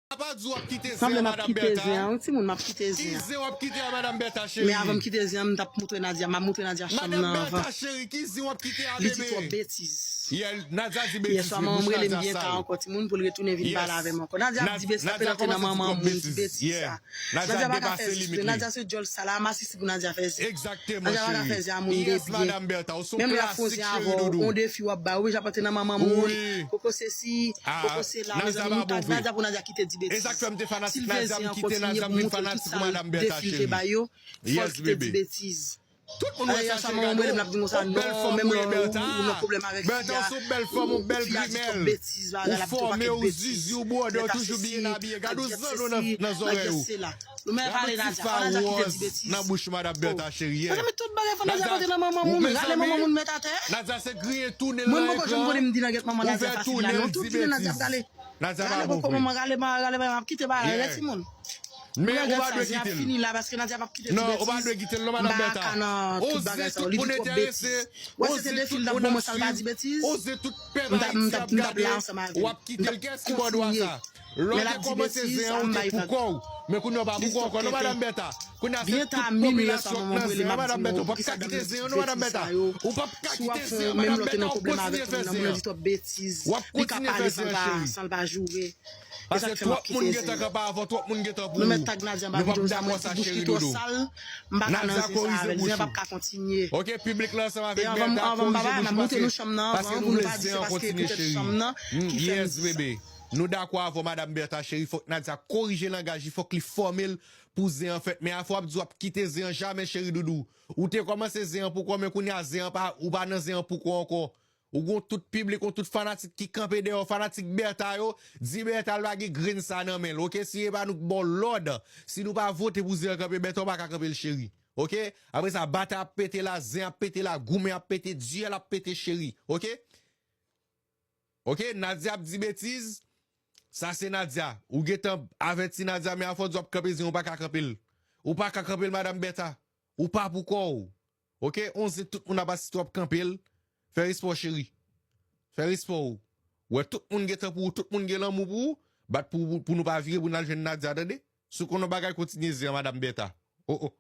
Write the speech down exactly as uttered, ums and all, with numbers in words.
Papa di w ap kite zen an, madanm Bèta. Sanble m ap kite zen an, wi, timoun, m ap kite zen an. Ki zen w ap kite a, madanm Bèta cheri? Men avan m kite zen an, m t ap moutre Nadia, m ap moutre Nadia chanm nan avan. Madanm Bèta cheri, ki zen w ap kite a, bebe? Li di twòp betiz. Yè, Nadia di betiz, wi, bouch Nadia sal. Yèswa, manman m rele m byen ta ankò, timoun, pou l retounen vin pale avè m ankò. Nadia ap di betiz, apre l antre nan manman m, moun di betiz sa. Nadia pa ka reziste. Nadia se dyòl sal la, masisi pou Nadia fè zen. Egzakteman, cheri. Nadia pa ka fè zen a moun de byen. Menm lè y ap fè yon zen avè w, yon defi w ap bay, ou bezwen ap antre nan manman moun. Koko sesi, koko sela, mezanmi, nou tag Nadia pou Nadia kite di betiz. Si l vle zen an kontinye pou moutre l tout sa l defi l te bay yo, fò l kite di betiz. Tout moun wè sa, cheri, gade yon bèl fanm ou ye, Bèta. Ou nan pwoblèm avèk fi a. Bèta, ou se yon bèl fanm, ou bèl grimèl. Ou fòme, ou zizi, ou bwòdè, ou toujou byen abiye. Gade yon zanno nan, nan zòrèy ou. Gade yon ti fa wòz nan bouch madanm Bèta cheri. Nadia, ou mezanmi, Nadia se griyen tounen l nan ekran. Ouvè tounen l di betiz. Nadia pa bon vre. Yeah. Men ou pa dwe kite l. Non, ou pa dwe kite l non, madanm Bèta. Oze tout moun enterese, oze tout moun ap swiv, oze tout pèp Ayiti ap gade, w ap kite l. Kiyès ki ba w dwa sa? Lè w te kòmanse zen an, ou te pou kò w. Men kounye a w pa pou kò w ankò non, madanm Bèta. Kounye a se tout popilasyon k nan zen an, madanm Bèta. Ou p ap ka kite zen an non, madanm Bèta. Ou p ap ka kite zen an, madanm Bèta. W ap kontinye fè zen an. W ap kontinye fè zen an, cheri. Paske twòp moun gentan kanpe avan, twòp moun gentan pou ou. Nou p ap dakò sa, cheri doudou. Nadia korije bouch ou. Ok, piblik la ansanm avèk Bèta, korije bouch ou, paske nou vle zen an kontinye, cheri. Yes, bebe. Nou dakò avè w, madanm Bèta, cheri. Fòk Nadia korije langaj li, fòk li fòme l pou zen an fèt. Men afè w ap di w ap kite zen an, jamè, cheri doudou. Ou te kòmanse zen an pou kò w, men kounye a zen an pa, ou pa nan zen an pou kò w ankò. Ou gon tout piblik, gon tout fanatik ki kanpe dèyè w, fanatik Bèta yo, di Bèta l pa gen grenn sa nan men l, ok? Si e pa nou k ba w lòd, si nou pa vote pou zen an kanpe, Bèta w pa ka kanpe l, cheri, ok? Apre sa, batay ap pete la, zen ap pete la, goumen ap pete, dyèl ap pete, cheri, ok? Ok, Nadia ap di betiz, sa se Nadia. Ou gentan avèti Nadia, men afè w di w ap kanpe zen an, ou pa ka kanpe l. Ou pa ka kanpe l, madanm Bèta. Ou pa pou kò w. Ok, on zen tout moun ap asiste w ap kanpe l. Fè respè w, cheri. Fè respè w. Wè, tout moun gentan pou ou, tout moun gen lanmou pou ou. Bat pou, pou, pou nou pa vire pou n al jwenn Nadia, tande? Si w konn yon bagay, kontinye zen an, madanm Bèta. Oh, oh.